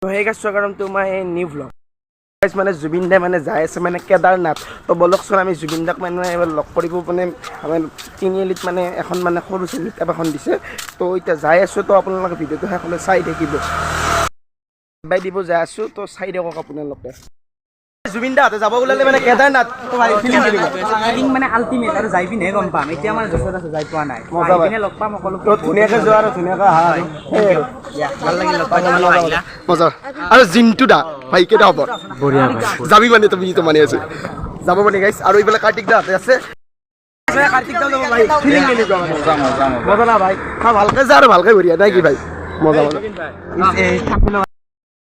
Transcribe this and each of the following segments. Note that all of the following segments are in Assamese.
হে গাইছ, স্বাগতম to my new vlog, guys. মানে জুবিন দাই মানে যাই আছে মানে কেদাৰনাথ। তো বলকচোন, আমি জুবিন দাক মানে এবাৰ লগ কৰিব। মানে আমাৰ তিনিআলিত মানে এখন মানে সৰু মিট আপ এখন দিছে। তো এতিয়া যাই আছোঁ। তো আপোনালোকে ভিডিঅ'টো শেষলৈ চাই থাকিব। বাই দিব যাই আছোঁ, তো চাই থাকক আপোনালোকে। জুবিন দাহঁতে যাব ওলালে মানে কেদাৰনাথ, তো ভাই, ফিলিং কেনেকুৱা? ফিলিং মানে আল্টিমেট আৰু যাই পিনেহে গম পাম। এতিয়া আমাৰ য'ত আছে যাই পোৱা নাই। মজা আহি ভাই। পিনে লগ পাম সকলো। তো ধুনীয়াকৈ যোৱা আৰু ধুনীয়াকৈ আহা আৰু সেই আৰু। ভাল লাগিল লগ পাই। মজা। আৰু জিন্তু দা ভাই, কেইটা খবৰ? বঢ়িয়া। যাবি মানে তুমি তো মানে আছে যাব মানে গাইছ। আৰু এইফালে কাৰ্তিক দা হাতে আছে, কাৰ্তিক দাও যাব। ভাই, ফিলিং কেনেকুৱা? মানে মজা না ভাই? হা, ভালকে যা আৰু ভালকে ঘূৰি আহ, নাই কি ভাই? মজা মজা।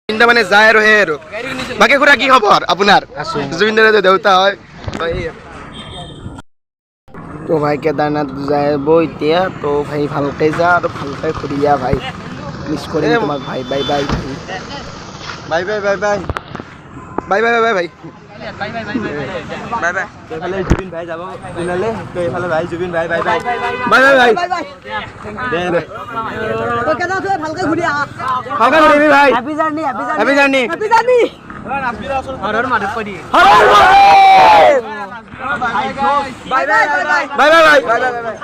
জুবিন দা মানে যায় আৰু সেই আৰু। বাকী খুৰা, কি খবৰ আপোনাৰ? জুবিন দাৰ দেউতা হয়। তো এই তো ভাই, কেদাৰনাথ যাব এতিয়া। তো ভাই, ভালকে যা আৰু ভালকে ঘূৰি আহ ভাই। মিছ কৰিম তোমাক ভাই। বাই বাই ভাই। Bye bye bye bye. Bye bye bye ভাই। Bye bye. এইফালে জুবিন ভাই যাব ওলালে। তো এইফালে ভাই জুবিন ভাই, বাই বাই। বাই বাই ভাই। দে দে। ভালকে ঘূৰিবি ভাই। Happy journey, happy. Happy journey. Happy journey. Har Har Madhav কৰি। Bye bye bye bye. Bye bye bye.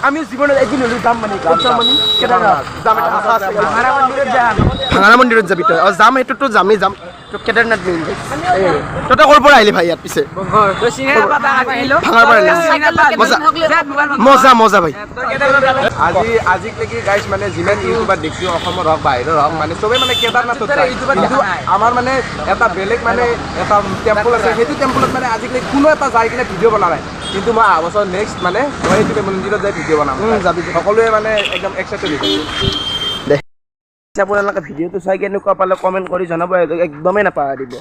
আমি জীৱনত এদিন হ'লেও যাম। মানে ক'ত যাম? মানে কেদাৰনাথ যাম, এটা আশা আছে। ভাঙাৰা মন্দিৰত যাম। ভাঙাৰা মন্দিৰত যাবি তই? অঁ, যাম, সেইটোতো যামেই যাম। তো কেদাৰনাথ মেইন। তই ক'ৰ পৰা আহিলি ভাই ইয়াত পিছে? ভাঙাৰ পৰা আহিলি? মজা মজা মজা ভাই। আজিলৈকে গাইছ, মানে যিমান ইউটিউবাৰ দেখিছো, অসমৰ হওক বাহিৰৰ হওক, মানে চবেই মানে কেদাৰনাথত যায়। কিন্তু আমাৰ মানে এটা বেলেগ মানে এটা টেম্পল আছে, সেইটো টেম্পলত মানে আজিকালি কোনো এটা যাই কিনে ভিডিঅ' বনা নাই। কিন্তু মই অহা বছৰ নেক্সট মানে মই সেইটো মন্দিৰত যাই ভিডিঅ' বনাম। যাবি। সকলোৱে মানে একদম এক্সাইটেড হৈ গৈছে। দে, আপোনালোকে ভিডিঅ'টো চাই কেনেকুৱা পালে কমেণ্ট কৰি জনাব, একদমেই নাপাহৰিব।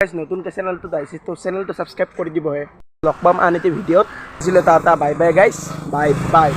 Guys, নতুনকৈ চেনেলটোত আহিছে, তো চেনেলটো ছাবস্ক্ৰাইব কৰি দিবহে। লগ পাম আন এটি ভিডিঅ'ত। আছিলে, tata, bye bye guys, bye bye.